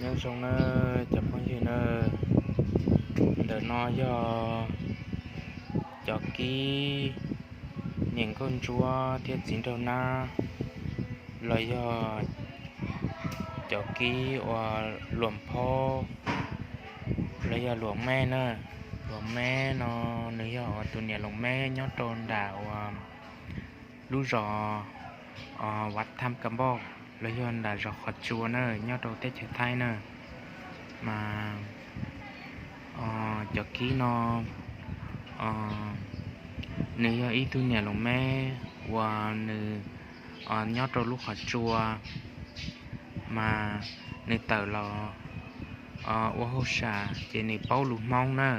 Nyob zoo na cov phooj ywg na, ntawm no yog cov kib niam nkauj ntsuab thiab txiv nraug nab, los yog cov kib uas luam phaub, los yog luam meb na. Luam meb no nws yog tus niam luam meb nyob rau nram uas lub zos Vaj Tham Ka Npauj los yog nram zos Qhov Tsua na, nyob rau teb chaws Thaib na. Mas cov kib no nws yog ib tug niam luam meb uas nws nyob rau lub Qhov Tsua, mas nws tawm los ua hauj sam ces nws paub lus Hmoob na.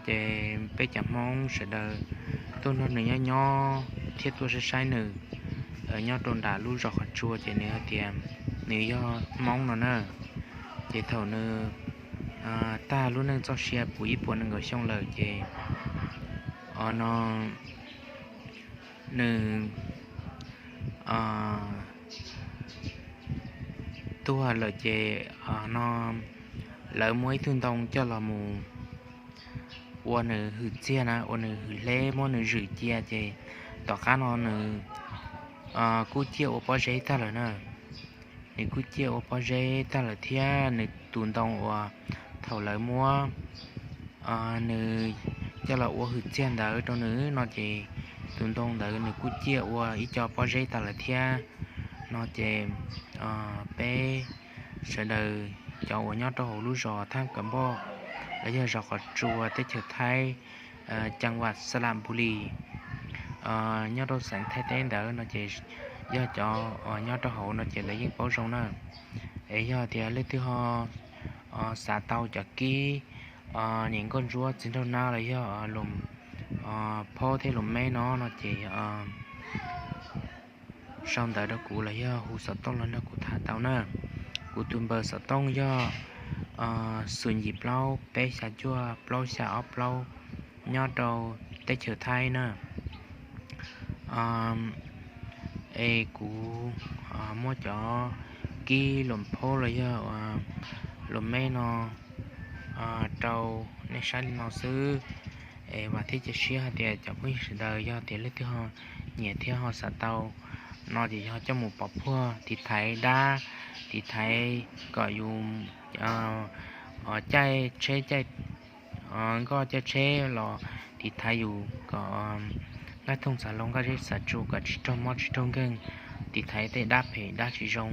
Ces peb cov Hmoob sawv daws tuaj nrog nws nyob nyob thiab tuaj saib saib nws nyob rau nram lub zos Qhov Tsua ces nws hais tias nws yog Hmoob no na. Ces thaum nws tag lub neej txoj sia puv ib puas nees nkaum xyoo lawm ces no nws tuag lawm ces no lawv muab ib tug ntoo coj los mus ua nws hwm txiag na, ua nws hwm hleb, muab nws zwm cia ces tom qab no nws kuj ciaj ua pob zeb tag lawm na. Nws kuj ciaj ua pob zeb tag lawm thiab nws tus ntoo uas thaum lawv muab nws coj los ua hwm txiag ntawd rau nws no ces tus ntoo ntawd nws kuj ciaj ua ib co pob zeb tag lawm thiab no ces peb sawv daws cov uas nyob rau hauv lub zos Thab Kav Npauj los yog zos Qhov Tsua teb chaws Thaib, ceeb vaj Xas Las Npus Lis, nyob rau xeev Thaib teb ntawd no ces yog cov uas nyob rau hauv no ces lawv yeej paub zoo na. Es yog tias leej twg ho xav tau cov kib niam nkauj ntsuab txiv nraug nab los yog phaub thiab luam meb no no ces sau ntawv rau kuv los yog hu xov tooj los nrog kuv tham tau na. Kuv tus npawb xov tooj yog xoom yim plaub peb xya cuaj plaub xya ob plaub, nyob rau teb chaws Thaib na. Es kuv muab cov kib luam phaub los yog luam meb no rau nej saib li no xwb. Es vam thiab cia siab hais tias cov phooj ywg sawv daws yog tias leej twg ho nyiam thiab ho xav tau no ces yog coj mus pov phuaj tiv thaiv dab, tiv thaiv kom yus caij tsheb caij nkoj caij tsheb los tiv thaiv yus kom nqaij thooj txav hlau nqaij zeb txav tsu kom tsis raug mob tsis raug nkeeg, tiv thaiv tej dab phem dab tsis zoo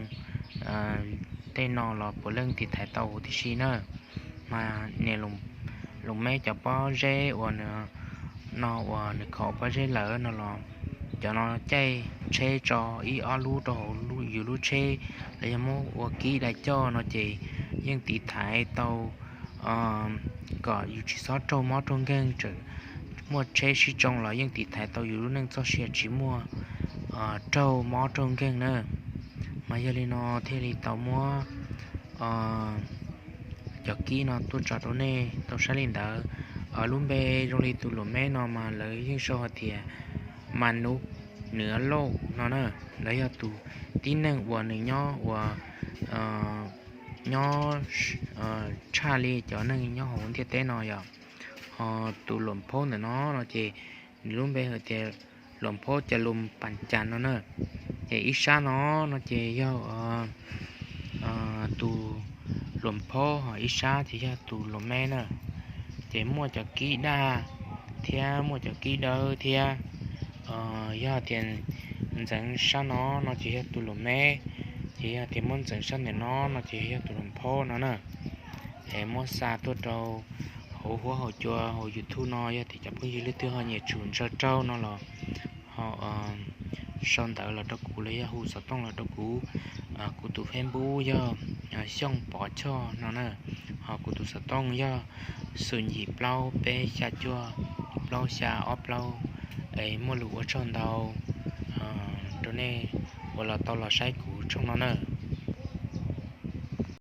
tej no los puav leej tiv thaiv tau huv tib si na. Mas niam luam meb cov pob zeb uas no uas nws kho pob zeb lawm no los cov no caij tsheb tso ib ob lub rau hauv yus lub tsheb los yog muab ua kib dai coj no ces yeej tiv thaiv tau kom yus tsis txhob raug mob raug nkeeg, txawm muaj tsheb sib tsoo los yeej tiv thaiv tau yus lub neej txoj sia tsis muaj raug mob raug nkeeg na. Mas yog li no thiaj li tau muab cov kib no tuaj tso rau nej tau saib li ntawd. Lub npe zoo li tus luam meb no mas lawv yeej sau hais tias mas nub nws lauj no na, los yog tus tib neeg uas nws nyob uas nyob tshaj li cov neeg nyob hauv ntiaj teb no yom. Ho tus luam phaub ntawm no no ces nws lub npe hais tias luam phaub Cas Lus Pas Cas no na. Ces ib sab no no ces yog tus luam phaub, ho ib sab ces yog tus luam meb na. Ces muaj cov kib daj thiab muaj cov kib dawb thiab. Yog tias ntxeev sab no no ces yog tus luam meb, ces yog tias muab ntxeev sab ntawm no no ces yog tus luam phaub no na. Es muab xa tuaj rau hauv huab hauv cua hauv YouTube no, yog tias cov phooj ywg leej twg ho nyiam tsum ntshaw raug no los ho sau ntawv los rau kuv los yog hu xov tooj los rau kuv. Kuv tus Facebook yog Xyooj Pov Choj no na, ho kuv tus xov tooj yog xoom yim plaub peb xya cuaj plaub xya ob plaub. Es muaj lus ua tsaug ntau rau nej uas los tau los saib kuv tshooj no na.